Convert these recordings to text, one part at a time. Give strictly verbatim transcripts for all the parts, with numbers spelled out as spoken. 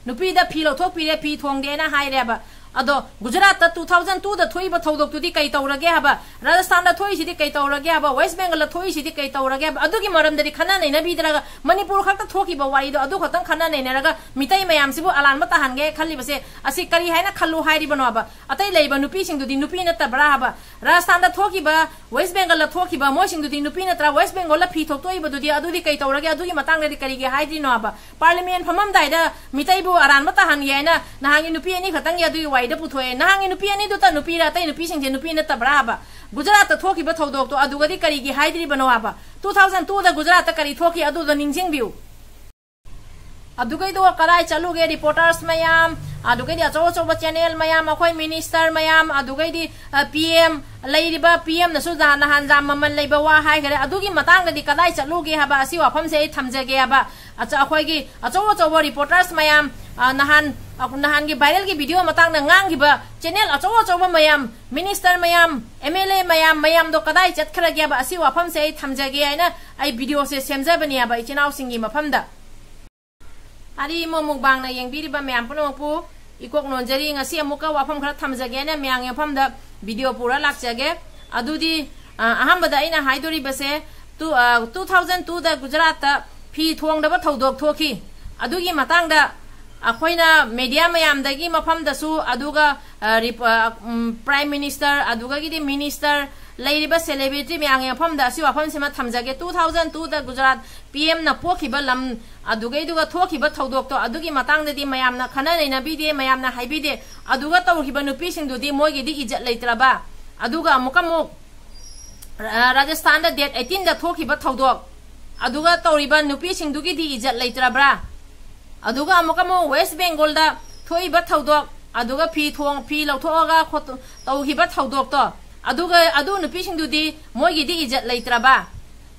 ꯅꯨꯄꯤꯗ ꯐꯤ ꯂꯧꯊꯣꯛꯄꯤꯔꯦ, ꯐꯤ ꯊꯣꯡꯗꯦꯅ ꯍꯥꯏꯔꯦꯕ꯫ ꯑꯗꯣ ꯒꯨꯖꯔꯥꯠꯇ two thousand twoꯗ ꯊꯣꯛꯏꯕ ꯊꯧꯗꯣꯛꯇꯨꯗꯤ ꯀꯩ ꯇꯧꯔꯒꯦ ꯍꯥꯏꯕ? ꯔꯥꯖꯁꯊꯥꯟꯗ ꯊꯣꯛꯏꯁꯤꯗꯤ ꯀꯩ ꯇꯧꯔꯒꯦ ꯍꯥꯏꯕ? ꯋꯦꯁ ꯕꯦꯡꯒꯜꯗ ꯊꯣꯛꯏꯁꯤꯗꯤ ꯀꯩ ꯇꯧꯔꯒꯦ ꯍꯥꯏꯕ? ꯑꯗꯨꯒꯤ ꯃꯔꯝꯗꯗꯤ ꯈꯟꯅ ꯅꯩꯅꯕꯤꯗ꯭ꯔꯒ ꯃꯅꯤꯄꯨꯔ ꯈꯛꯇ ꯊꯣꯛꯈꯤꯕ ꯋꯥꯔꯤꯗꯣ ꯑꯗꯨ ꯈꯛꯇꯪ ꯈꯟꯅ ꯅꯩꯅꯔꯒ ꯃꯤꯇꯩ ꯃꯌꯥꯝꯁꯤꯕꯨ ꯑꯔꯥꯟꯕ ꯇꯥꯍꯟꯒꯦ ꯈꯜꯂꯤꯕꯁꯦ ꯑꯁꯤ ꯀꯔꯤ ꯍꯥꯏꯅ ꯈꯜꯂꯨ ꯍꯥꯏꯔꯤꯕꯅꯣ ꯍꯥꯏꯕ? ꯑꯇꯩ ꯂꯩꯕ ꯅꯨꯄꯤꯁꯤꯡꯗꯨꯗꯤ ꯅꯨꯄꯤ ꯅꯠꯇꯕ꯭ꯔꯥ ꯍꯥꯏꯕ? ꯔꯥꯖꯁꯊꯥꯟꯗ ꯊꯣꯛꯈꯤꯕ, ꯋꯦꯁ ꯕꯦꯡꯒꯜꯗ ꯊꯣꯛꯈꯤꯕ ꯃꯣꯏꯁꯤꯡꯗꯨꯗꯤ ꯅꯨꯄꯤ ꯅꯠꯇ꯭ꯔꯥ? ꯋꯦꯁ ꯕꯦꯡꯒꯜꯗ ꯐꯤ ꯊꯣꯛꯇꯣꯛꯏꯕꯗꯨꯗꯤ ꯑꯗꯨꯗꯤ ꯀꯩ ꯇꯧꯔꯒꯦ? ꯑꯗꯨꯒꯤ ꯃꯇꯥꯡꯗꯗꯤ ꯀꯔꯤꯒꯤ ꯍꯥꯏꯗ꯭ꯔꯤꯅꯣ ꯍꯥꯏꯕ? ꯄꯥꯔꯂꯤꯃꯦꯟ ꯐꯝꯃꯝꯗꯥꯏꯗ ꯃꯤꯇꯩꯕꯨ ꯑꯔꯥꯟꯕ ꯇꯥꯍꯟꯒꯦ ꯍꯥꯏꯅ ꯅꯍꯥꯟꯒꯤ ꯅꯨꯄꯤ ꯑꯅꯤ ꯈꯛꯇꯪꯒꯤ ꯑꯗꯨꯒꯤ ꯋꯥꯔꯤꯗ ꯄꯨꯊꯣꯛꯑꯦ꯫ ꯅꯍꯥꯟꯒꯤ ꯅꯨꯄꯤ ꯑꯅꯤꯗꯨꯇ ꯅꯨꯄꯤꯔ, ꯑꯇꯩ ꯅꯨꯄꯤꯁꯤꯡꯁꯦ ꯅꯨꯄꯤ ꯅꯠꯇꯕ꯭ꯔꯥ ꯍꯥꯏꯕ? ꯒꯨꯖꯔꯥꯠꯇ ꯊꯣꯛꯈꯤꯕ ꯊꯧꯗꯣꯛꯇꯣ ꯑꯗꯨꯒꯗꯤ ꯀꯔꯤꯒꯤ ꯍꯥꯏꯗ꯭ꯔꯤꯕꯅꯣ ꯍꯥꯏꯕ? Two thousand twoꯗ ꯒꯨꯖꯔꯥꯠꯇ ꯀꯔꯤ ꯊꯣꯛꯈꯤ ꯑꯗꯨꯗꯣ ꯅꯤꯡꯁꯤꯡꯕꯤꯌꯨ꯫ ꯑꯗꯨꯒꯩꯗꯣ ꯀꯗꯥꯏ ꯆꯠꯂꯨꯒꯦ? ꯔꯤꯄꯣꯔꯇꯔꯁ ꯃꯌꯥꯝ, ꯑꯗꯨꯒꯩꯗꯤ ꯑꯆꯧ ꯑꯆꯧꯕ ꯆꯦꯅꯦꯜ ꯃꯌꯥꯝ, ꯑꯩꯈꯣꯏ ꯃꯤꯅꯤꯁꯇꯔ ꯃꯌꯥꯝ, ꯑꯗꯨꯒꯩꯗꯤ ꯄꯤ ꯑꯦꯝ, ꯂꯩꯔꯤꯕ ꯄꯤ ꯑꯦꯝꯅꯁꯨ ꯅꯍꯥꯟ ꯖꯥꯝ ꯃꯃꯜ ꯂꯩꯕ ꯋꯥ ꯍꯥꯏꯈꯔꯦ꯫ ꯑꯗꯨꯒꯤ ꯃꯇꯥꯡꯗꯗꯤ ꯀꯗꯥꯏ ꯆꯠꯂꯨꯒꯦ ꯍꯥꯏꯕ ꯑꯁꯤ ꯋꯥꯐꯝꯁꯦ ꯑꯩ ꯊꯝꯖꯒꯦ ꯍꯥꯏꯕ꯫ ꯑꯆ-, ꯑꯩꯈꯣꯏꯒꯤ ꯑꯆꯧ ꯑꯆꯧꯕ ꯔꯤꯄꯣꯔꯇꯔꯁ ꯃꯌꯥꯝ, ꯑ, ꯅꯍꯥꯟ, ꯑ, ꯅꯍꯥꯟꯒꯤ ꯚꯥꯏꯔꯦꯜꯒꯤ ꯚꯤꯗꯤꯑꯣ ꯃꯇꯥꯡꯗ ꯉꯥꯡꯈꯤꯕ ꯆꯦꯅꯦꯜ ꯑꯆꯧ ꯑꯆꯧꯕ ꯃꯌꯥꯝ, ꯃꯤꯅꯤꯁꯇꯔ ꯃꯌꯥꯝ, ꯑꯦꯝ ꯑꯦꯜ ꯑꯦ ꯃꯌꯥꯝ, ꯃꯌꯥꯝꯗꯣ ꯀꯗꯥꯏ ꯆꯠꯈ꯭ꯔꯒꯦ ꯍꯥꯏꯕ ꯑꯁꯤ ꯋꯥꯐꯝꯁꯦ ꯑꯩ ꯊꯝꯖꯒꯦ ꯍꯥꯏꯅ ꯑꯩ ꯚꯤꯗꯤꯑꯣꯁꯦ ꯁꯦꯝꯖꯕꯅꯦ ꯍꯥꯏꯕ ꯏꯆꯤꯟ ꯏꯅꯥꯎꯁꯤꯡꯒꯤ ꯃꯐꯝꯗ꯫ ꯑꯔꯤꯃꯣ ꯃꯨꯛꯕꯥꯡꯅ ꯌꯦꯡꯕꯤꯔꯤꯕ ꯃꯌꯥꯝ ꯄꯨꯝꯅꯃꯛꯄꯨ ꯏꯀꯣꯛ ꯅꯣꯟꯖꯔꯤ꯫ ꯉꯁꯤ ꯑꯃꯨꯛꯀ ꯋꯥꯐꯝ ꯈꯔ ꯊꯝꯖꯒꯦꯅ ꯃꯌꯥꯝꯒꯤ ꯃꯐꯝꯗ ꯚꯤꯗꯤꯑꯣ ꯄꯨꯔ ꯂꯥꯛꯆꯒꯦ꯫ ꯑꯗꯨꯗꯤ, ꯑ, ꯑꯍꯥꯟꯕꯗ ꯑꯩꯅ ꯍꯥꯏꯗꯣꯔꯤꯕꯁꯦ, ꯇꯨ-, ꯑ, two thousand twoꯗ ꯒꯨꯖꯔꯥꯠꯇ ꯐꯤ ꯊꯣꯡꯗꯕ ꯊꯧꯗꯣꯛ ꯊꯣꯛꯈꯤ꯫ ꯑꯗꯨꯒꯤ ꯃꯇꯥꯡꯗ ꯑꯩꯈꯣꯏꯅ ꯃꯦꯗꯤꯌꯥ ꯃꯌꯥꯝꯗꯒꯤ ꯃꯐꯝꯗꯁꯨ, ꯑꯗꯨꯒ, ꯑ, ꯔꯤꯞ-, ꯑ, ꯎꯝ, ꯄ꯭ꯔꯥꯏꯝ ꯃꯤꯅꯤꯁꯇꯔ, ꯑꯗꯨꯗꯒꯤꯗꯤ ꯃꯤꯅꯤꯁꯇꯔ, ꯂꯩꯔꯤꯕ ꯁꯦꯂꯦꯕ꯭ꯔꯤꯇꯤ ꯃꯌꯥꯝꯒꯤ ꯃꯐꯝꯗ ꯑꯁꯤ ꯋꯥꯐꯝꯁꯤꯃ ꯊꯝꯖꯒꯦ꯫ Two thousand twoꯗ ꯒꯨꯖꯔꯥꯠ ꯄꯤ ꯑꯦꯝꯅ ꯄꯣꯛꯈꯤꯕ ꯂꯝ ꯑꯗꯨꯒꯩꯗꯨꯒ ꯊꯣꯛꯈꯤꯕ ꯊꯧꯗꯣꯛꯇꯣ ꯑꯗꯨꯒꯤ ꯃꯇꯥꯡꯗꯗꯤ ꯃꯌꯥꯝꯅ ꯈꯟꯅ ꯅꯩꯅꯕꯤꯗꯦ, ꯃꯌꯥꯝꯅ ꯍꯥꯏꯕꯤꯗꯦ꯫ ꯑꯗꯨꯒ ꯇꯧꯈꯤꯕ ꯅꯨꯄꯤꯁꯤꯡꯗꯨꯗꯤ ꯃꯣꯏꯒꯤꯗꯤ ꯏꯖꯠ ꯂꯩꯇ꯭ꯔꯕ? ꯑꯗꯨꯒ ꯑꯃꯨꯛꯀ ꯑꯃꯨꯛ, ꯑ, ꯔꯥꯖꯁꯊꯥꯟꯗ date eighteenꯗ ꯊꯣꯛꯈꯤꯕ ꯊꯧꯗꯣꯛ, ꯑꯗꯨꯒ ꯇꯧꯔꯤꯕ ꯅꯨꯄꯤꯁꯤꯡꯗꯨꯒꯤꯗꯤ ꯏꯖꯠ ꯂꯩꯇ꯭ꯔꯕ꯭ꯔꯥ? ꯑꯗꯨꯒ ꯑꯃꯨꯛꯀ ꯑꯃꯨꯛ ꯋꯦꯁ ꯕꯦꯡꯒꯣꯜꯗ ꯊꯣꯛꯏꯕ ꯊꯧꯗꯣꯛ, ꯑꯗꯨꯒ ꯐꯤ ꯊꯣꯡ-, ꯐꯤ ꯂꯧꯊꯣꯛꯑꯒ ꯈꯣꯠꯇꯣ-, ꯇꯧꯈꯤꯕ ꯊꯧꯗꯣꯛꯇꯣ, ꯑꯗꯨꯒ ꯑꯗꯨ ꯅꯨꯄꯤꯁꯤꯡꯗꯨꯗꯤ ꯃꯣꯏꯒꯤꯗꯤ ꯏꯖꯠ ꯂꯩꯇ꯭ꯔꯕ?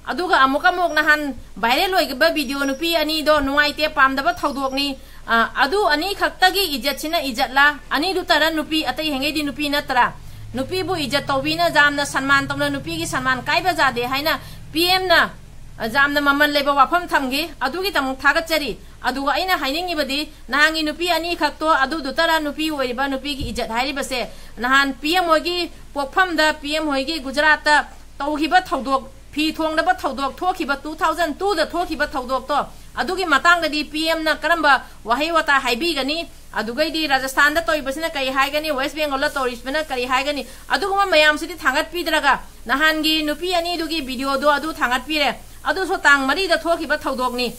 ꯑꯗꯨꯒ ꯑꯃꯨꯛꯀ ꯑꯃꯨꯛ ꯅꯍꯥꯟ ꯚꯥꯏꯔꯦꯜ ꯑꯣꯏꯈꯤꯕ ꯚꯤꯗꯤꯑꯣ, ꯅꯨꯄꯤ ꯑꯅꯤꯗꯣ ꯅꯨꯡꯉꯥꯏꯇꯦ, ꯄꯥꯝꯗꯕ ꯊꯧꯗꯣꯛꯅꯤ, ꯑ, ꯑꯗꯨ ꯑꯅꯤꯈꯛꯇꯒꯤ ꯏꯖꯠꯁꯤꯅ ꯏꯖꯠꯂꯥ? ꯑꯅꯤꯗꯨꯇꯔ ꯅꯨꯄꯤ, ꯑꯇꯩ ꯍꯦꯡꯒꯩꯗꯤ ꯅꯨꯄꯤ ꯅꯠꯇ꯭ꯔꯥ? ꯅꯨꯄꯤꯕꯨ ꯏꯖꯠ ꯇꯧꯕꯤꯅ ꯌꯥꯝꯅ ꯁꯟꯃꯥꯟ ꯇꯧꯅ ꯅꯨꯄꯤꯒꯤ ꯁꯟꯃꯥꯟ ꯀꯥꯏꯕ ꯌꯥꯗꯦ ꯍꯥꯏꯅ ꯄꯤ ꯑꯦꯝꯅ, ꯑ, ꯌꯥꯝꯅ ꯃꯃꯜ ꯂꯩꯕ ꯋꯥꯐꯝ ꯊꯝꯈꯤ꯫ ꯑꯗꯨꯒꯤꯗꯃꯛ ꯊꯥꯒꯠꯆꯔꯤ꯫ ꯑꯗꯨꯒ ꯑꯩꯅ ꯍꯥꯏꯅꯤꯡꯉꯤꯕꯗꯤ, ꯅꯍꯥꯟꯒꯤ ꯅꯨꯄꯤ ꯑꯅꯤꯈꯛꯇꯣ ꯑꯗꯨꯗꯨꯇꯔ ꯅꯨꯄꯤ ꯑꯣꯏꯔꯤꯕ ꯅꯨꯄꯤꯒꯤ ꯏꯖꯠ ꯍꯥꯏꯔꯤꯕꯁꯦ? ꯅꯍꯥꯟ ꯄꯤ ꯑꯦꯝ ꯍꯣꯏꯒꯤ ꯄꯣꯛꯐꯝꯗ, ꯄꯤ ꯑꯦꯝ ꯍꯣꯏꯒꯤ ꯒꯨꯖꯔꯥꯠꯇ ꯇꯧꯈꯤꯕ ꯊꯧꯗꯣꯛ, ꯐꯤ ꯊꯣꯡꯗꯕ ꯊꯧꯗꯣꯛ ꯊꯣꯛꯈꯤꯕ, two thousand twoꯗ ꯊꯣꯛꯈꯤꯕ ꯊꯧꯗꯣꯛꯇꯣ, ꯑꯗꯨꯒꯤ ꯃꯇꯥꯡꯗꯗꯤ ꯄꯤ ꯑꯦꯝꯅ ꯀꯔꯝꯕ ꯋꯥꯍꯩ ꯋꯥꯇꯥ ꯍꯥꯏꯕꯤꯒꯅꯤ? ꯑꯗꯨꯒꯩꯗꯤ ꯔꯥꯖꯁꯊꯥꯟꯗ ꯇꯧꯔꯤꯕꯁꯤꯅ ꯀꯔꯤ ꯍꯥꯏꯒꯅꯤ? ꯋꯦꯁ ꯕꯦꯡꯒꯣꯜꯗ ꯇꯧꯔꯤꯕꯁꯤꯅ ꯀꯔꯤ ꯍꯥꯏꯒꯅꯤ? ꯑꯗꯨꯒꯨꯝꯕ ꯃꯌꯥꯝꯁꯤꯗꯤ ꯊꯥꯡꯒꯠꯄꯤꯗ꯭ꯔꯒ, ꯅꯍꯥꯟꯒꯤ ꯅꯨꯄꯤ ꯑꯅꯤꯗꯨꯒꯤ ꯚꯤꯗꯤꯑꯣꯗꯣ ꯑꯗꯨ ꯊꯥꯡꯒꯠꯄꯤꯔꯦ꯫ ꯑꯗꯨꯁꯨ ꯇꯥꯡ ꯃꯔꯤꯗ ꯊꯣꯛꯈꯤꯕ ꯊꯧꯗꯣꯛꯅꯤ꯫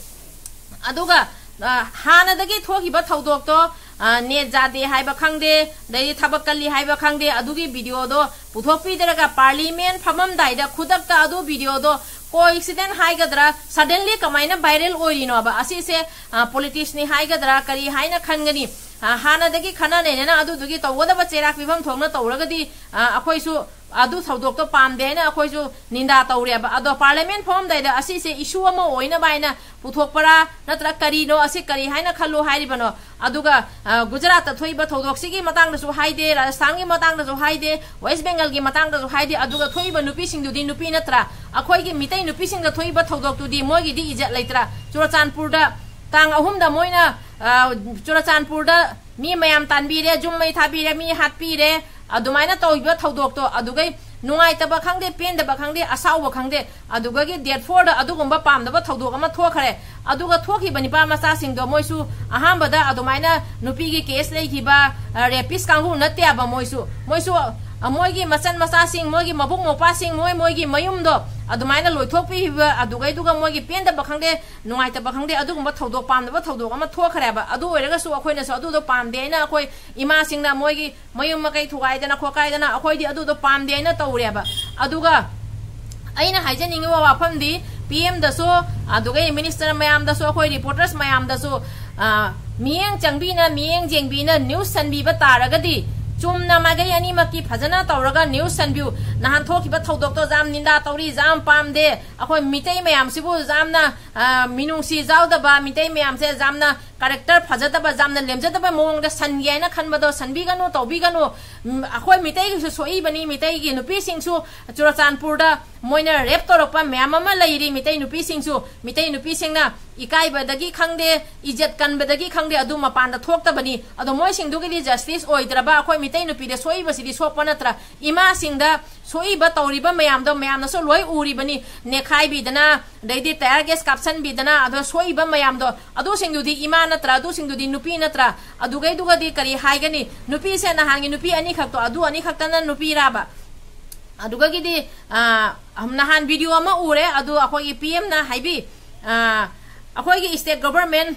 ꯑꯗꯨꯒ, ꯑ, ꯍꯥꯟꯅꯗꯒꯤ ꯊꯣꯛꯈꯤꯕ ꯊꯧꯗꯣꯛꯇꯣ, ꯑ, ꯅꯦꯠ ꯌꯥꯗꯦ ꯍꯥꯏꯕ ꯈꯪꯗꯦ, ꯑꯗꯩꯗꯤ ꯊꯕꯛ ꯀꯜꯂꯤ ꯍꯥꯏꯕ ꯈꯪꯗꯦ, ꯑꯗꯨꯒꯤ ꯚꯤꯗꯤꯑꯣꯗꯣ ꯄꯨꯊꯣꯛꯄꯤꯗ꯭ꯔꯒ, ꯄꯥꯔꯂꯤꯃꯦꯟ ꯐꯝꯃꯝꯗꯥꯏꯗ ꯈꯨꯗꯛꯇ ꯑꯗꯨ ꯚꯤꯗꯤꯑꯣꯗꯣ, ꯀꯣ ꯏꯟꯁꯤꯗꯦꯟ ꯍꯥꯏꯒꯗ꯭ꯔꯥ, ꯁꯗꯟꯂꯤ ꯀꯃꯥꯏꯅ ꯚꯥꯏꯔꯦꯜ ꯑꯣꯏꯔꯤꯅꯣꯕ? ꯑꯁꯤꯁꯦ, ꯑ, ꯄꯣꯂꯤꯇꯤꯛꯁꯅꯤ ꯍꯥꯏꯒꯗ꯭ꯔꯥ, ꯀꯔꯤ ꯍꯥꯏꯅ ꯈꯟꯒꯅꯤ? ꯑ, ꯍꯥꯟꯅꯗꯒꯤ ꯈꯟꯅ ꯅꯩꯅꯅ ꯑꯗꯨꯗꯨꯒꯤ ꯇꯧꯒꯗꯕ ꯆꯩꯔꯥꯛ ꯄꯤꯐꯝ ꯊꯣꯛꯅ ꯇꯧꯔꯒꯗꯤ, ꯑ, ꯑꯩꯈꯣꯏꯁꯨ ꯑꯗꯨ ꯊꯧꯗꯣꯛꯇꯣ ꯄꯥꯝꯗꯦ ꯍꯥꯏꯅ ꯑꯩꯈꯣꯏꯁꯨ ꯅꯤꯟꯗꯥ ꯇꯧꯔꯦꯕ꯫ ꯑꯗꯣ ꯄꯥꯔꯂꯤꯃꯦꯟ ꯐꯝꯃꯝꯗꯥꯏꯗ ꯑꯁꯤꯁꯦ ꯏꯁꯨ ꯑꯃ ꯑꯣꯏꯅꯕ ꯍꯥꯏꯅ ꯄꯨꯊꯣꯛꯄꯔꯥ, ꯅꯠꯇ꯭ꯔꯒ ꯀꯔꯤꯅꯣ, ꯑꯁꯤ ꯀꯔꯤ ꯍꯥꯏꯅ ꯈꯜꯂꯨ ꯍꯥꯏꯔꯤꯕꯅꯣ? ꯑꯗꯨꯒ, ꯑ, ꯒꯨꯖꯔꯥꯠꯇ ꯊꯣꯛꯏꯕ ꯊꯧꯗꯣꯛꯁꯤꯒꯤ ꯃꯇꯥꯡꯗꯁꯨ ꯍꯥꯏꯗꯦ, ꯔꯥꯖꯁꯊꯥꯟꯒꯤ ꯃꯇꯥꯡꯗꯁꯨ ꯍꯥꯏꯗꯦ, ꯋꯦꯁ ꯕꯦꯡꯒꯜꯒꯤ ꯃꯇꯥꯡꯗꯁꯨ ꯍꯥꯏꯗꯦ꯫ ꯑꯗꯨꯒ ꯊꯣꯛꯏꯕ ꯅꯨꯄꯤꯁꯤꯡꯗꯨꯗꯤ ꯅꯨꯄꯤ ꯅꯠꯇ꯭ꯔꯥ? ꯑꯩꯈꯣꯏꯒꯤ ꯃꯤꯇꯩ ꯅꯨꯄꯤꯁꯤꯡꯗ ꯊꯣꯛꯏꯕ ꯊꯧꯗꯣꯛꯇꯨꯗꯤ ꯃꯣꯏꯒꯤꯗꯤ ꯏꯖꯠ ꯂꯩꯇ꯭ꯔꯥ? ꯆꯨꯔꯆꯥꯟꯄꯨꯔꯗ ꯇꯥꯡ ꯑꯍꯨꯝꯗ ꯃꯣꯏꯅ, ꯑ, ꯆꯨꯔꯆꯥꯟꯄꯨꯔꯗ ꯃꯤ ꯃꯌꯥꯝ ꯇꯥꯟꯕꯤꯔꯦ, ꯖꯨꯝ ꯃꯩ ꯊꯥꯕꯤꯔꯦ, ꯃꯤ ꯍꯥꯠꯄꯤꯔꯦ, ꯑꯗꯨꯃꯥꯏꯅ ꯇꯧꯈꯤꯕ ꯊꯧꯗꯣꯛꯇꯣ, ꯑꯗꯨꯒꯩ ꯅꯨꯡꯉꯥꯏꯇꯕ ꯈꯪꯗꯦ, ꯄꯦꯟꯗꯕ ꯈꯪꯗꯦ, ꯑꯁꯥꯎꯕ ꯈꯪꯗꯦ, ꯑꯗꯨꯒꯒꯤ ꯗꯦꯠ ꯐꯣꯔꯗ ꯑꯗꯨꯒꯨꯝꯕ ꯄꯥꯝꯗꯕ ꯊꯧꯗꯣꯛ ꯑꯃ ꯊꯣꯛꯈ꯭ꯔꯦ꯫ ꯑꯗꯨꯒ ꯊꯣꯛꯈꯤꯕ ꯅꯤꯄꯥ ꯃꯆꯥꯁꯤꯡꯗꯣ ꯃꯣꯏꯁꯨ ꯑꯍꯥꯟꯕꯗ ꯑꯗꯨꯃꯥꯏꯅ ꯅꯨꯄꯤꯒꯤ ꯀꯦꯁ ꯂꯩꯈꯤꯕ, ꯑ, ꯔꯦꯄꯤꯁ ꯀꯥꯡꯕꯨ ꯅꯠꯇꯦꯕ꯫ ꯃꯣꯏꯁꯨ, ꯃꯣꯏꯁꯨ, ꯑ, ꯃꯣꯏꯒꯤ ꯃꯆꯟ ꯃꯆꯥꯁꯤꯡ, ꯃꯣꯏꯒꯤ ꯃꯕꯨꯡ ꯃꯧꯄ꯭ꯋꯥꯁꯤꯡ, ꯃꯣꯏ, ꯃꯣꯏꯒꯤ ꯃꯌꯨꯝꯗꯣ ꯑꯗꯨꯃꯥꯏꯅ ꯂꯣꯏꯊꯣꯛꯄꯤꯈꯤꯕ, ꯑꯗꯨꯒꯩꯗꯨꯒ ꯃꯣꯏꯒꯤ ꯄꯦꯟꯗꯕ ꯈꯪꯗꯦ, ꯅꯨꯡꯉꯥꯏꯇꯕ ꯈꯪꯗꯦ, ꯑꯗꯨꯒꯨꯝꯕ ꯊꯧꯗꯣꯛ, ꯄꯥꯝꯗꯕ ꯊꯧꯗꯣꯛ ꯑꯃ ꯊꯣꯛꯈ꯭ꯔꯦꯕ꯫ ꯑꯗꯨ ꯑꯣꯏꯔꯒꯁꯨ ꯑꯩꯈꯣꯏꯅꯁꯨ ꯑꯗꯨꯗꯣ ꯄꯥꯝꯗꯦ ꯍꯥꯏꯅ ꯑꯩꯈꯣꯏ ꯏꯃꯥꯁꯤꯡꯅ ꯃꯣꯏꯒꯤ ꯃꯌꯨꯝ ꯃꯀꯩ ꯊꯨꯒꯥꯏꯗꯅ ꯈꯣꯠꯀꯥꯏꯗꯅ ꯑꯩꯈꯣꯏꯗꯤ ꯑꯗꯨꯗꯣ ꯄꯥꯝꯗꯦ ꯍꯥꯏꯅ ꯇꯧꯔꯦꯕ꯫ ꯑꯗꯨꯒ ꯑꯩꯅ ꯍꯥꯏꯖꯅꯤꯡꯉꯤꯕ ꯋꯥꯐꯝꯗꯤ, ꯄꯤ ꯑꯦꯝꯗꯁꯨ, ꯑꯗꯨꯒ ꯃꯤꯅꯤꯁꯇꯔ ꯃꯌꯥꯝꯗꯁꯨ, ꯑꯩꯈꯣꯏ ꯔꯤꯄꯣꯔꯇꯔꯁ ꯃꯌꯥꯝꯗꯁꯨ, ꯑ, ꯃꯤꯠꯌꯦꯡ ꯆꯪꯕꯤꯅ, ꯃꯤꯠꯌꯦꯡ ꯌꯦꯡꯕꯤꯅ ꯅ꯭ꯌꯨꯁ ꯁꯟꯕꯤꯕ ꯇꯥꯔꯒꯗꯤ, ꯆꯨꯝꯅ ꯃꯥꯏꯀꯩ ꯑꯅꯤꯃꯛꯀꯤ ꯐꯖꯅ ꯇꯧꯔꯒ ꯅ꯭ꯌꯨꯁ ꯁꯟꯕꯤꯌꯨ꯫ ꯅꯍꯥꯟ ꯊꯣꯛꯈꯤꯕ ꯊꯧꯗꯣꯛꯇꯣ ꯌꯥꯝ ꯅꯤꯟꯗꯥ ꯇꯧꯔꯤ, ꯌꯥꯝ ꯄꯥꯝꯗꯦ, ꯑꯩꯈꯣꯏ ꯃꯤꯇꯩ ꯃꯌꯥꯝꯁꯤꯕꯨ ꯌꯥꯝꯅ, ꯑ, ꯃꯤꯅꯨꯡꯁꯤ ꯌꯥꯎꯗꯕ, ꯃꯤꯇꯩ ꯃꯌꯥꯝꯁꯦ ꯌꯥꯝꯅ ꯀꯦꯔꯦꯛꯇꯔ ꯐꯖꯗꯕ, ꯌꯥꯝꯅ ꯂꯦꯝꯖꯗꯕ ꯃꯑꯣꯡꯗ ꯁꯟꯒꯦ ꯍꯥꯏꯅ ꯈꯟꯕꯗꯣ ꯁꯟꯕꯤꯒꯅꯨ, ꯇꯧꯕꯤꯒꯅꯨ꯫ ꯎꯝ, ꯑꯩꯈꯣꯏ ꯃꯤꯇꯩꯒꯤꯁꯨ ꯁꯣꯛꯏꯕꯅꯤ, ꯃꯤꯇꯩꯒꯤ ꯅꯨꯄꯤꯁꯤꯡꯁꯨ ꯆꯨꯔꯆꯥꯟꯄꯨꯔꯗ ꯃꯣꯏꯅ ꯔꯦꯞ ꯇꯧꯔꯛꯄ ꯃꯌꯥꯝ ꯑꯃ ꯂꯩꯔꯤ꯫ ꯃꯤꯇꯩ ꯅꯨꯄꯤꯁꯤꯡꯁꯨ, ꯃꯤꯇꯩ ꯅꯨꯄꯤꯁꯤꯡꯅ ꯏꯀꯥꯏꯕꯗꯒꯤ ꯈꯪꯗꯦ, ꯏꯖꯠ ꯀꯟꯕꯗꯒꯤ ꯈꯪꯗꯦ, ꯑꯗꯨ ꯃꯄꯥꯟꯗ ꯊꯣꯛꯇꯕꯅꯤ꯫ ꯑꯗꯣ ꯃꯣꯏꯁꯤꯡꯗꯨꯒꯤꯗꯤ ꯖꯁꯇꯤꯁ ꯑꯣꯏꯗ꯭ꯔꯕ, ꯑꯩꯈꯣꯏ ꯃꯤꯇꯩ ꯅꯨꯄꯤꯗ ꯁꯣꯛꯏꯕꯁꯤꯗꯤ ꯁꯣꯛꯄ ꯅꯠꯇ꯭ꯔꯥ? ꯏꯃꯥꯁꯤꯡꯗ ꯁꯣꯛꯏꯕ ꯇꯧꯔꯤꯕ ꯃꯌꯥꯝꯗꯣ ꯃꯌꯥꯝꯅꯁꯨ ꯂꯣꯏ ꯎꯔꯤꯕꯅꯤ꯫ ꯅꯦꯈꯥꯏꯕꯤꯗꯅ, ꯑꯗꯩꯗꯤ ꯇꯌꯥꯔ ꯒꯦꯁ ꯀꯥꯞꯁꯟꯕꯤꯗꯅ, ꯑꯗꯣ ꯁꯣꯛꯏꯕ ꯃꯌꯥꯝꯗꯣ, ꯑꯗꯨꯁꯤꯡꯗꯨꯗꯤ ꯏꯃꯥ ꯅꯠꯇ꯭ꯔꯥ? ꯑꯗꯨꯁꯤꯡꯗꯨꯗꯤ ꯅꯨꯄꯤ ꯅꯠꯇ꯭ꯔꯥ? ꯑꯗꯨꯒꯩꯗꯨꯒꯗꯤ ꯀꯔꯤ ꯍꯥꯏꯒꯅꯤ? ꯅꯨꯄꯤꯁꯦ ꯅꯍꯥꯟꯒꯤ ꯅꯨꯄꯤ ꯑꯅꯤꯈꯛꯇꯣ, ꯑꯗꯨ ꯑꯅꯤꯈꯛꯇꯅ ꯅꯨꯄꯤꯔꯥꯕ? ꯑꯗꯨꯒꯒꯤꯗꯤ, ꯑ, ꯅꯍꯥꯟ ꯚꯤꯗꯤꯑꯣ ꯑꯃ ꯎꯔꯦ, ꯑꯗꯨ ꯑꯩꯈꯣꯏꯒꯤ ꯄꯤ ꯑꯦꯝꯅ ꯍꯥꯏꯕꯤ, ꯑ, ꯑꯩꯈꯣꯏꯒꯤ ꯁ꯭ꯇꯦꯠ ꯒꯣꯚꯔꯟꯃꯦꯟ,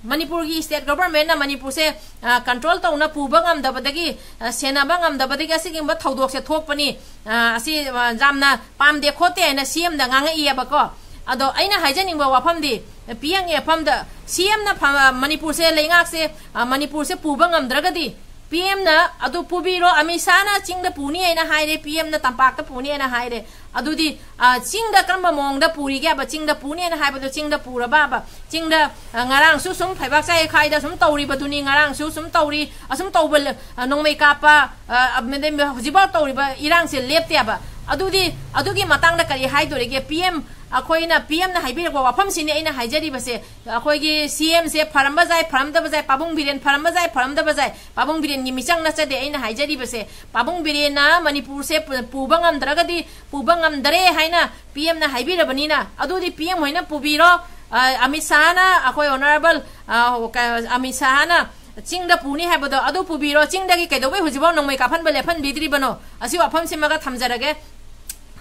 ꯃꯅꯤꯄꯨꯔꯒꯤ ꯁ꯭ꯇꯦꯠ ꯒꯣꯚꯔꯟꯃꯦꯟꯅ ꯃꯅꯤꯄꯨꯔꯁꯦ, ꯑ, ꯀꯟꯇ꯭ꯔꯣꯜ ꯇꯧꯅ ꯄꯨꯕ ꯉꯝꯗꯕꯗꯒꯤ, ꯑ, ꯁꯦꯟꯅꯕ ꯉꯝꯗꯕꯗꯒꯤ ꯑꯁꯤꯒꯨꯝꯕ ꯊꯧꯗꯣꯛꯁꯦ ꯊꯣꯛꯄꯅꯤ꯫ ꯑ, ꯑꯁꯤ, ꯑ, ꯌꯥꯝꯅ ꯄꯥꯝꯗꯦ ꯈꯣꯠꯇꯦ ꯍꯥꯏꯅ ꯁꯤ ꯑꯦꯝꯗ ꯉꯥꯡꯉꯛꯏꯑꯕꯀꯣ꯫ ꯑꯗꯣ ꯑꯩꯅ ꯍꯥꯏꯖꯅꯤꯡꯕ ꯋꯥꯐꯝꯗꯤ, ꯄꯤ ꯑꯦꯝꯒꯤ ꯃꯐꯝꯗ, ꯁꯤ ꯑꯦꯝꯅ ꯐ-, ꯃꯅꯤꯄꯨꯔꯁꯦ, ꯂꯩꯉꯥꯛꯁꯦ, ꯑ, ꯃꯅꯤꯄꯨꯔꯁꯦ ꯄꯨꯕ ꯉꯝꯗ꯭ꯔꯒꯗꯤ, ꯄꯤ ꯑꯦꯝꯅ ꯑꯗꯨ ꯄꯨꯕꯤꯔꯣ, ꯑꯃꯤꯠ ꯁꯥꯍꯅ ꯆꯤꯡꯗ ꯄꯨꯅꯤ ꯍꯥꯏꯅ ꯍꯥꯏꯔꯦ, ꯄꯤ ꯑꯦꯝꯅ ꯇꯝꯄꯥꯛꯇ ꯄꯨꯅꯤ ꯍꯥꯏꯅ ꯍꯥꯏꯔꯦ꯫ ꯑꯗꯨꯗꯤ, ꯑ, ꯆꯤꯡꯗ ꯀꯔꯝꯕ ꯃꯑꯣꯡꯗ ꯄꯨꯔꯤꯒꯦ ꯍꯥꯏꯕ? ꯆꯤꯡꯗ ꯄꯨꯅꯤ ꯍꯥꯏꯅ ꯍꯥꯏꯕꯗꯣ ꯆꯤꯡꯗ ꯄꯨꯔꯕꯕ? ꯆꯤꯡꯗ, ꯑ, ꯉꯔꯥꯡꯁꯨ ꯁꯨꯝ ꯐꯩꯕꯥꯛ ꯆꯥꯏꯈꯥꯏꯗ ꯁꯨꯝ ꯇꯧꯔꯤꯕꯗꯨꯅꯤ, ꯉꯔꯥꯡꯁꯨ ꯁꯨꯝ ꯇꯧꯔꯤ, ꯑꯁꯨꯝ ꯇꯧꯕ, ꯑ, ꯅꯣꯡꯃꯩ ꯀꯥꯞꯄ, ꯑ, ꯑꯃꯗꯤ ꯍꯧꯖꯤꯛꯐꯥꯎ ꯇꯧꯔꯤꯕ ꯏꯔꯥꯡꯁꯦ ꯂꯦꯞꯇꯦꯕ꯫ ꯑꯗꯨꯗꯤ ꯑꯗꯨꯒꯤ ꯃꯇꯥꯡꯗ ꯀꯔꯤ ꯍꯥꯏꯗꯣꯔꯤꯒꯦ? ꯄꯤ ꯑꯦꯝ, ꯑꯩꯈꯣꯏꯅ ꯄꯤ ꯑꯦꯝꯅ ꯍꯥꯏꯕꯤꯔꯛꯄ ꯋꯥꯐꯝꯁꯤꯅꯤ ꯑꯩꯅ ꯍꯥꯏꯖꯔꯤꯕꯁꯦ꯫ ꯑꯩꯈꯣꯏꯒꯤ ꯁꯤ ꯑꯦꯝꯁꯦ ꯐꯔꯝꯕ ꯌꯥꯏ, ꯐꯔꯝꯗꯕ ꯌꯥꯏ, ꯄꯥꯕꯨꯡ ꯕꯤꯔꯦꯟ ꯐꯔꯝꯕ ꯌꯥꯏ, ꯐꯔꯝꯗꯕ ꯌꯥꯏ, ꯄꯥꯕꯨꯡ ꯕꯤꯔꯦꯟꯒꯤ ꯃꯤꯆꯪ ꯅꯠꯆꯗꯦ ꯑꯩꯅ ꯍꯥꯏꯖꯔꯤꯕꯁꯦ꯫ ꯄꯥꯕꯨꯡ ꯕꯤꯔꯦꯟꯅ ꯃꯅꯤꯄꯨꯔꯁꯦ ꯄꯨ-, ꯄꯨꯕ ꯉꯝꯗ꯭ꯔꯒꯗꯤ, ꯄꯨꯕ ꯉꯝꯗꯔꯦ ꯍꯥꯏꯅ ꯄꯤ ꯑꯦꯝꯅ ꯍꯥꯏꯕꯤꯔꯕꯅꯤꯅ, ꯑꯗꯨꯗꯤ ꯄꯤ ꯑꯦꯝ ꯍꯣꯏꯅ ꯄꯨꯕꯤꯔꯣ꯫ ꯑ, ꯑꯃꯤꯠ ꯁꯥꯍꯅ, ꯑꯩꯈꯣꯏ ꯑꯣꯅꯔꯦꯕꯜ, ꯑ, ꯀ-, ꯑꯃꯤꯠ ꯁꯥꯍꯅ ꯆꯤꯡꯗ ꯄꯨꯅꯤ ꯍꯥꯏꯕꯗꯣ ꯑꯗꯨ ꯄꯨꯕꯤꯔꯣ꯫ ꯆꯤꯡꯗꯒꯤ ꯀꯩꯗꯧꯕꯩ ꯍꯧꯖꯤꯛꯐꯥꯎ ꯅꯣꯡꯃꯩ ꯀꯥꯞꯍꯟꯕ ꯂꯦꯞꯍꯟꯕꯤꯗ꯭ꯔꯤꯕꯅꯣ? ꯑꯁꯤ ꯋꯥꯐꯝꯁꯤꯃꯒ ꯊꯝꯖꯔꯒꯦ꯫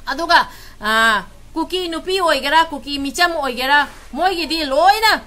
ꯑꯗꯨꯒ, ꯑ, ꯀꯨꯀꯤ ꯅꯨꯄꯤ ꯑꯣꯏꯒꯦꯔꯥ, ꯀꯨꯀꯤ ꯃꯤꯆꯝ ꯑꯣꯏꯒꯦꯔꯥ, ꯃꯣꯏꯒꯤꯗꯤ ꯂꯣꯏꯅ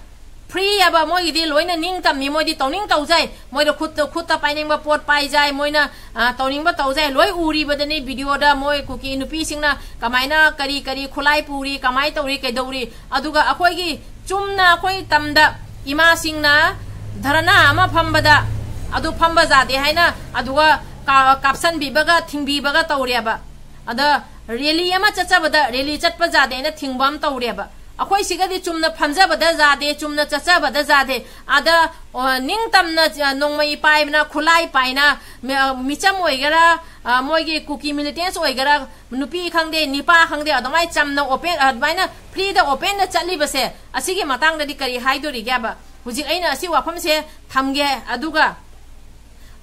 ꯐ꯭ꯔꯤ ꯍꯥꯏꯕ, ꯃꯣꯏꯒꯤꯗꯤ ꯂꯣꯏꯅ ꯅꯤꯡꯇꯝꯃꯤ, ꯃꯣꯏꯗꯤ ꯇꯧꯅꯤꯡ ꯇꯧꯖꯩ, ꯃꯣꯏꯗ ꯈꯨꯠꯇ, ꯈꯨꯠꯇ ꯄꯥꯏꯅꯤꯡꯕ ꯄꯣꯠ ꯄꯥꯏꯖꯩ, ꯃꯣꯏꯅ, ꯑ, ꯇꯧꯅꯤꯡꯕ ꯇꯧꯖꯩ, ꯂꯣꯏ ꯎꯔꯤꯕꯗꯅꯤ ꯚꯤꯗꯤꯑꯣꯗ ꯃꯣꯏ ꯀꯨꯀꯤ ꯅꯨꯄꯤꯁꯤꯡꯅ ꯀꯃꯥꯏꯅ ꯀꯔꯤ ꯀꯔꯤ ꯈꯨꯠꯂꯥꯏ ꯄꯨꯔꯤ, ꯀꯃꯥꯏꯅ ꯇꯧꯔꯤ, ꯀꯩꯗꯧꯔꯤ꯫ ꯑꯗꯨꯒ ꯑꯩꯈꯣꯏꯒꯤ ꯆꯨꯝꯅ ꯑꯩꯈꯣꯏ ꯇꯝꯗ ꯏꯃꯥꯁꯤꯡꯅ ꯙꯔꯅꯥ ꯑꯃ ꯐꯝꯕꯗ ꯑꯗꯨ ꯐꯝꯕ ꯌꯥꯗꯦ ꯍꯥꯏꯅ ꯑꯗꯨꯒ ꯀꯥ-, ꯀꯥꯞꯁꯟꯕꯤꯕꯒ ꯊꯤꯡꯕꯤꯕꯒ ꯇꯧꯔꯦꯕ꯫ ꯑꯗ ꯔꯦꯂꯤ ꯑꯃ ꯆꯠꯆꯕꯗ ꯔꯦꯂꯤ ꯆꯠꯄ ꯌꯥꯗꯦ ꯍꯥꯏꯅ ꯊꯤꯡꯕ ꯑꯃ ꯇꯧꯔꯦꯕ꯫ ꯑꯩꯈꯣꯏ ꯁꯤꯒꯗꯤ ꯆꯨꯝꯅ ꯐꯝꯖꯕꯗ ꯌꯥꯗꯦ, ꯆꯨꯝꯅ ꯆꯠꯆꯕꯗ ꯌꯥꯗꯦ꯫ ꯑꯗ, ꯑ, ꯅꯤꯡꯇꯝꯅ, ꯑ, ꯅꯣꯡꯃꯩ ꯄꯥꯏꯕꯅ, ꯈꯨꯠꯂꯥꯏ ꯄꯥꯏꯅ, ꯃꯤ-, ꯑ, ꯃꯤꯆꯝ ꯑꯣꯏꯒꯦꯔꯥ, ꯑ, ꯃꯣꯏꯒꯤ ꯀꯨꯀꯤ militants ꯑꯣꯏꯒꯦꯔꯥ, ꯅꯨꯄꯤ ꯈꯪꯗꯦ, ꯅꯤꯄꯥ ꯈꯪꯗꯦ, ꯑꯗꯨꯃꯥꯏꯅ ꯆꯝꯅ open, ꯑꯗꯨꯃꯥꯏꯅ freeꯗ openꯗ ꯆꯠꯂꯤꯕꯁꯦ, ꯑꯁꯤꯒꯤ ꯃꯇꯥꯡꯗꯗꯤ ꯀꯔꯤ ꯍꯥꯏꯗꯣꯔꯤꯒꯦꯕ? ꯍꯧꯖꯤꯛ ꯑꯩꯅ ꯑꯁꯤ ꯋꯥꯐꯝꯁꯦ ꯊꯝꯒꯦ꯫ ꯑꯗꯨꯒ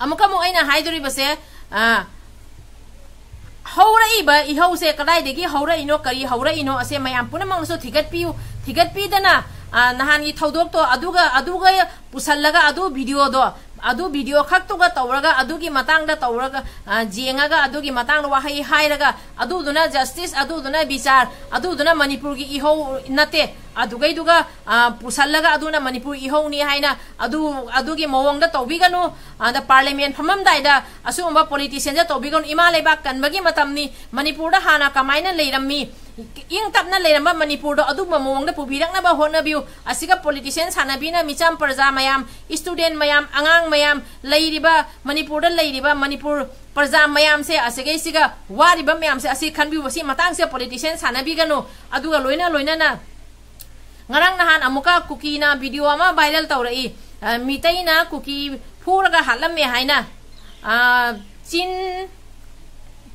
ꯑꯃꯨꯛꯀ ꯑꯃꯨꯛ ꯑꯩꯅ ꯍꯥꯏꯗꯣꯔꯤꯕꯁꯦ, ꯑ, ꯍꯧꯔꯛꯏꯕ ꯏꯍꯧꯁꯦ ꯀꯗꯥꯏꯗꯒꯤ ꯍꯧꯔꯛꯏꯅꯣ, ꯀꯔꯤ ꯍꯧꯔꯛꯏꯅꯣ, ꯑꯁꯦ ꯃꯌꯥꯝ ꯄꯨꯝꯅꯃꯛꯅꯁꯨ ꯊꯤꯒꯠꯄꯤꯌꯨ꯫ ꯊꯤꯒꯠꯄꯤꯗꯅ, ꯑ, ꯅꯍꯥꯟꯒꯤ ꯊꯧꯗꯣꯛꯇꯣ ꯑꯗꯨꯒ, ꯑꯗꯨꯒ ꯄꯨꯁꯜꯂꯒ, ꯑꯗꯨ videoꯗꯣ, ꯑꯗꯨ video ꯈꯛꯇꯨꯒ ꯇꯧꯔꯒ, ꯑꯗꯨꯒꯤ ꯃꯇꯥꯡꯗ ꯇꯧꯔꯒ, ꯑ, ꯌꯦꯡꯉꯒ, ꯑꯗꯨꯒꯤ ꯃꯇꯥꯡꯗ ꯋꯥꯍꯩ ꯍꯥꯏꯔꯒ, ꯑꯗꯨꯗꯨꯅ justice, ꯑꯗꯨꯗꯨꯅ ꯕꯤꯆꯥꯔ, ꯑꯗꯨꯗꯨꯅ ꯃꯅꯤꯄꯨꯔꯒꯤ ꯏꯍꯧ ꯅꯠꯇꯦ꯫ ꯑꯗꯨꯒꯩꯗꯨꯒ, ꯑ, ꯄꯨꯁꯜꯂꯒ, ꯑꯗꯨꯅ ꯃꯅꯤꯄꯨꯔ ꯏꯍꯧꯅꯤ ꯍꯥꯏꯅ ꯑꯗꯨ, ꯑꯗꯨꯒꯤ ꯃꯑꯣꯡꯗ ꯇꯧꯕꯤꯒꯅꯨ꯫ ꯑꯗ parliament ꯐꯝꯃꯝꯗꯥꯏꯗ ꯑꯁꯤꯒꯨꯝꯕ politicianꯗ ꯇꯧꯕꯤꯒꯅꯨ꯫ ꯏꯃꯥ ꯂꯩꯕꯥꯛ ꯀꯟꯕꯒꯤ ꯃꯇꯝꯅꯤ꯫ ꯃꯅꯤꯄꯨꯔꯗ ꯍꯥꯟꯅ ꯀꯃꯥꯏꯅ ꯂꯩꯔꯝꯃꯤ, ꯏꯪ ꯇꯞꯅ ꯂꯩꯔꯝꯕ ꯃꯅꯤꯄꯨꯔꯗꯣ ꯑꯗꯨꯒꯨꯝꯕ ꯃꯑꯣꯡꯗ ꯄꯨꯕꯤꯔꯛꯅꯕ ꯍꯣꯠꯅꯕꯤꯌꯨ꯫ ꯑꯁꯤꯒ politician ꯁꯥꯟꯅꯕꯤꯅ ꯃꯤꯆꯝ ꯄ꯭ꯔꯖꯥ ꯃꯌꯥꯝ, student ꯃꯌꯥꯝ, ꯑꯉꯥꯡ ꯃꯌꯥꯝ, ꯂꯩꯔꯤꯕ ꯃꯅꯤꯄꯨꯔꯗ ꯂꯩꯔꯤꯕ ꯃꯅꯤꯄꯨꯔ ꯄ꯭ꯔꯖꯥ ꯃꯌꯥꯝꯁꯦ ꯑꯁꯤꯒꯩꯁꯤꯒ ꯋꯥꯔꯤꯕ ꯃꯌꯥꯝꯁꯦ ꯑꯁꯤ ꯈꯟꯕꯤꯌꯨ꯫ ꯁꯤ ꯃꯇꯥꯡꯁꯦ politician ꯁꯥꯟꯅꯕꯤꯒꯅꯨ꯫ ꯑꯗꯨꯒ ꯂꯣꯏꯅ ꯂꯣꯏꯅꯅ ꯉꯔꯥꯡ ꯅꯍꯥꯟ ꯑꯃꯨꯛꯀ ꯀꯨꯀꯤꯅ video ꯑꯃ viral ꯇꯧꯔꯛꯏ꯫ ꯑ, ꯃꯤꯇꯩꯅ ꯀꯨꯀꯤ ꯐꯨꯔꯒ ꯍꯥꯠꯂꯝꯃꯦ ꯍꯥꯏꯅ, ꯑ, ꯆꯤꯟ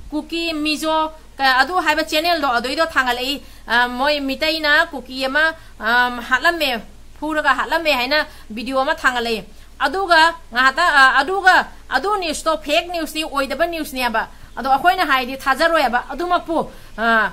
ꯀꯨꯀꯤ ꯃꯤꯖꯣ ꯀ-, ꯑꯗꯨ ꯍꯥꯏꯕ channelꯗꯣ ꯑꯗꯨꯏꯗꯣ ꯊꯥꯡꯒꯠꯂꯛꯏ꯫ ꯑ, ꯃꯣꯏ ꯃꯤꯇꯩꯅ ꯀꯨꯀꯤ ꯑꯃ, ꯑꯝ, ꯍꯥꯠꯂꯝꯃꯦ, ꯐꯨꯔꯒ ꯍꯥꯠꯂꯝꯃꯦ ꯍꯥꯏꯅ video ꯑꯃ ꯊꯥꯡꯒꯠꯂꯛꯏ꯫ ꯑꯗꯨꯒ ꯉꯥꯏꯍꯥꯛꯇ, ꯑ, ꯑꯗꯨꯒ ꯑꯗꯨ newsꯇꯣ fake newsꯅꯤ, ꯑꯣꯏꯗꯕ newsꯅꯦꯕ꯫ ꯑꯗꯣ ꯑꯩꯈꯣꯏꯅ ꯍꯥꯏꯗꯤ ꯊꯥꯖꯔꯣꯏꯕ ꯑꯗꯨꯃꯛꯄꯨ꯫ ꯑ,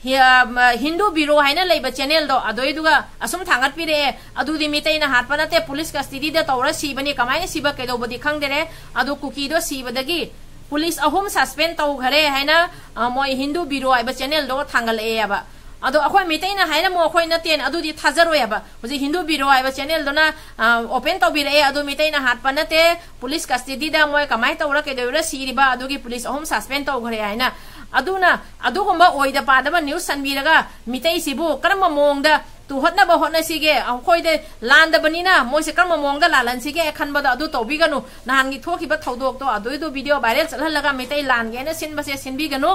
ꯍꯤ-, ꯑ, ꯃ-, ꯍꯤꯟꯗꯨ ꯕ꯭ꯌꯨꯔꯣ ꯍꯥꯏꯅ ꯂꯩꯕ channelꯗꯣ ꯑꯗꯨꯏꯗꯨꯒ ꯑꯁꯨꯝ ꯊꯥꯡꯒꯠꯄꯤꯔꯛꯑꯦ, "ꯑꯗꯨꯗꯤ ꯃꯤꯇꯩꯅ ꯍꯥꯠꯄ ꯅꯠꯇꯦ, police custodyꯗ ꯇꯧꯔ ꯁꯤꯕꯅꯤ, ꯀꯃꯥꯏꯅ ꯁꯤꯕ ꯀꯩꯗꯧꯕꯗꯤ ꯈꯪꯗꯔꯦ, ꯑꯗꯨ ꯀꯨꯀꯤꯗꯣ ꯁꯤꯕꯗꯒꯤ police ꯑꯍꯨꯝ suspend ꯇꯧꯈꯔꯦ" ꯍꯥꯏꯅ, ꯑ, ꯃꯣꯏ ꯍꯤꯟꯗꯨ ꯕ꯭ꯌꯨꯔꯣ ꯍꯥꯏꯕ channelꯗꯣ ꯊꯥꯡꯒꯠꯂꯛꯑꯦꯕ꯫ ꯑꯗꯣ ꯑꯩꯈꯣꯏ ꯃꯤꯇꯩꯅ ꯍꯥꯏꯔꯝꯃꯣ, ꯑꯩꯈꯣꯏ ꯅꯠꯇꯦꯅ ꯑꯗꯨꯗꯤ ꯊꯥꯖꯔꯣꯏꯕ꯫ ꯍꯧꯖꯤꯛ ꯍꯤꯟꯗꯨ ꯕ꯭ꯌꯨꯔꯣ ꯍꯥꯏꯕ channelꯗꯨꯅ, ꯑ, open ꯇꯧꯕꯤꯔꯛꯑꯦ, "ꯑꯗꯨ ꯃꯤꯇꯩꯅ ꯍꯥꯠꯄ ꯅꯠꯇꯦ, police custodyꯗ ꯃꯣꯏ ꯀꯃꯥꯏꯅ ꯇꯧꯔ ꯀꯩꯗꯧꯔ ꯁꯤꯔꯤꯕ, ꯑꯗꯨꯒꯤ police ꯑꯍꯨꯝ suspend ꯇꯧꯈ꯭ꯔꯦ" ꯍꯥꯏꯅ꯫ ꯑꯗꯨꯅ ꯑꯗꯨꯒꯨꯝꯕ ꯑꯣꯏꯗ ꯄꯥꯗꯕ news ꯁꯟꯕꯤꯔꯒ ꯃꯤꯇꯩꯁꯤꯕꯨ ꯀꯔꯝꯕ ꯃꯑꯣꯡꯗ ꯇꯨꯍꯠꯅꯕ ꯍꯣꯠꯅꯁꯤꯒꯦ? ꯑꯩꯈꯣꯏꯗ ꯂꯥꯟꯗꯕꯅꯤꯅ ꯃꯣꯏꯁꯦ ꯀꯔꯝꯕ ꯃꯑꯣꯡꯗ ꯂꯥꯜꯍꯟꯁꯤꯒꯦ ꯈꯟꯕꯗ ꯑꯗꯨ ꯇꯧꯕꯤꯒꯅꯨ꯫ ꯅꯍꯥꯟꯒꯤ ꯊꯣꯛꯈꯤꯕ ꯊꯧꯗꯣꯛꯇꯣ ꯑꯗꯨꯏꯗꯨ video viral ꯆꯠꯍꯜꯂꯒ ꯃꯤꯇꯩ ꯂꯥꯟꯒꯦꯅ ꯁꯤꯟꯕꯁꯦ ꯁꯤꯟꯕꯤꯒꯅꯨ꯫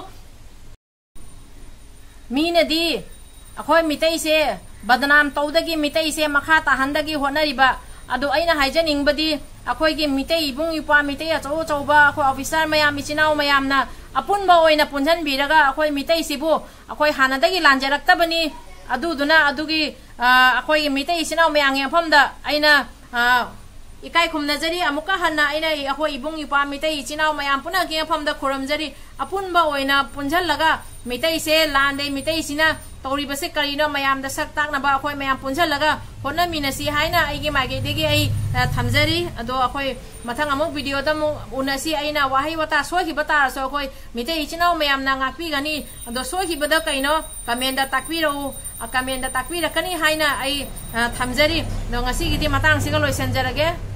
ꯃꯤꯅꯗꯤ ꯑꯩꯈꯣꯏ ꯃꯤꯇꯩꯁꯦ ꯕꯗꯅꯥꯝ ꯇꯧꯗꯒꯤ, ꯃꯤꯇꯩꯁꯦ ꯃꯈꯥ ꯇꯥꯍꯟꯗꯒꯤ ꯍꯣꯠꯅꯔꯤꯕ ꯑꯗꯨ ꯑꯩꯅ ꯍꯥꯏꯖꯅꯤꯡꯕꯗꯤ, ꯑꯩꯈꯣꯏꯒꯤ ꯃꯤꯇꯩ ꯏꯕꯨꯡ ꯏꯄ꯭ꯋꯥ, ꯃꯤꯇꯩ ꯑꯆꯧ ꯑꯆꯧꯕ, ꯑꯩꯈꯣꯏ ꯑꯣꯐꯤꯁꯥꯔ ꯃꯌꯥꯝ, ꯏꯆꯤꯟ ꯏꯅꯥꯎ ꯃꯌꯥꯝꯅ ꯑꯄꯨꯟꯕ ꯑꯣꯏꯅ ꯄꯨꯟꯁꯤꯟꯕꯤꯔꯒ ꯑꯩꯈꯣꯏ ꯃꯤꯇꯩꯁꯤꯕꯨ, ꯑꯩꯈꯣꯏ ꯍꯥꯟꯅꯗꯒꯤ ꯂꯥꯟꯖꯔꯛꯇꯕꯅꯤ, ꯑꯗꯨꯗꯨꯅ ꯑꯗꯨꯒꯤ, ꯑ, ꯑꯩꯈꯣꯏꯒꯤ ꯃꯤꯇꯩ ꯏꯆꯤꯟ ꯏꯅꯥꯎ ꯃꯌꯥꯝꯒꯤ ꯃꯐꯝꯗ ꯑꯩꯅ, ꯑ, ꯏꯀꯥꯏ ꯈꯨꯝꯅꯖꯔꯤ꯫ ꯑꯃꯨꯛꯀ ꯍꯟꯅ ꯑꯩꯅ ꯑꯩꯈꯣꯏ ꯏꯕꯨꯡ ꯏꯄ꯭ꯋꯥ ꯃꯤꯇꯩ ꯏꯆꯤꯟ ꯏꯅꯥꯎ ꯃꯌꯥꯝ ꯄꯨꯝꯅꯃꯛꯀꯤ ꯃꯐꯝꯗ ꯈꯨꯔꯨꯝꯖꯔꯤ꯫ ꯑꯄꯨꯟꯕ ꯑꯣꯏꯅ ꯄꯨꯟꯁꯤꯜꯂꯒ ꯃꯤꯇꯩꯁꯦ ꯂꯥꯟꯗꯩ, ꯃꯤꯇꯩꯁꯤꯅ ꯇꯧꯔꯤꯕꯁꯦ ꯀꯔꯤꯅꯣ ꯃꯌꯥꯝꯗ ꯁꯛ ꯇꯥꯛꯅꯕ ꯑꯩꯈꯣꯏ ꯃꯌꯥꯝ ꯄꯨꯟꯁꯤꯜꯂꯒ ꯍꯣꯠꯅꯃꯤꯟꯅꯁꯤ ꯍꯥꯏꯅ ꯑꯩꯒꯤ ꯃꯥꯏꯀꯩꯗꯒꯤ ꯑꯩ, ꯑ, ꯊꯝꯖꯔꯤ꯫ ꯑꯗꯣ ꯑꯩꯈꯣꯏ ꯃꯊꯪ ꯑꯃꯨꯛ ꯚꯤꯗꯤꯑꯣꯗ ꯑꯃꯨꯛ ꯎꯅꯁꯤ꯫ ꯑꯩꯅ ꯋꯥꯍꯩ ꯋꯥꯇꯥ ꯁꯣꯏꯈꯤꯕ ꯇꯥꯔꯁꯨ ꯑꯩꯈꯣꯏ ꯃꯤꯇꯩ ꯏꯆꯤꯟ ꯏꯅꯥꯎ ꯃꯌꯥꯝꯅ ꯉꯥꯛꯄꯤꯒꯅꯤ꯫ ꯑꯗꯣ ꯁꯣꯏꯈꯤꯕꯗ ꯀꯩꯅꯣ ꯀꯃꯦꯟꯗ ꯇꯥꯛꯄꯤꯔꯛꯎ, ꯑ, ꯀꯃꯦꯟꯗ ꯇꯥꯛꯄꯤꯔꯛꯀꯅꯤ ꯍꯥꯏꯅ ꯑꯩ, ꯑ, ꯊꯝꯖꯔꯤ꯫ ꯑꯗꯣ ꯉꯁꯤꯒꯤꯗꯤ ꯃꯇꯥꯡꯁꯤꯒ ꯂꯣꯏꯁꯤꯟꯖꯔꯒꯦ꯫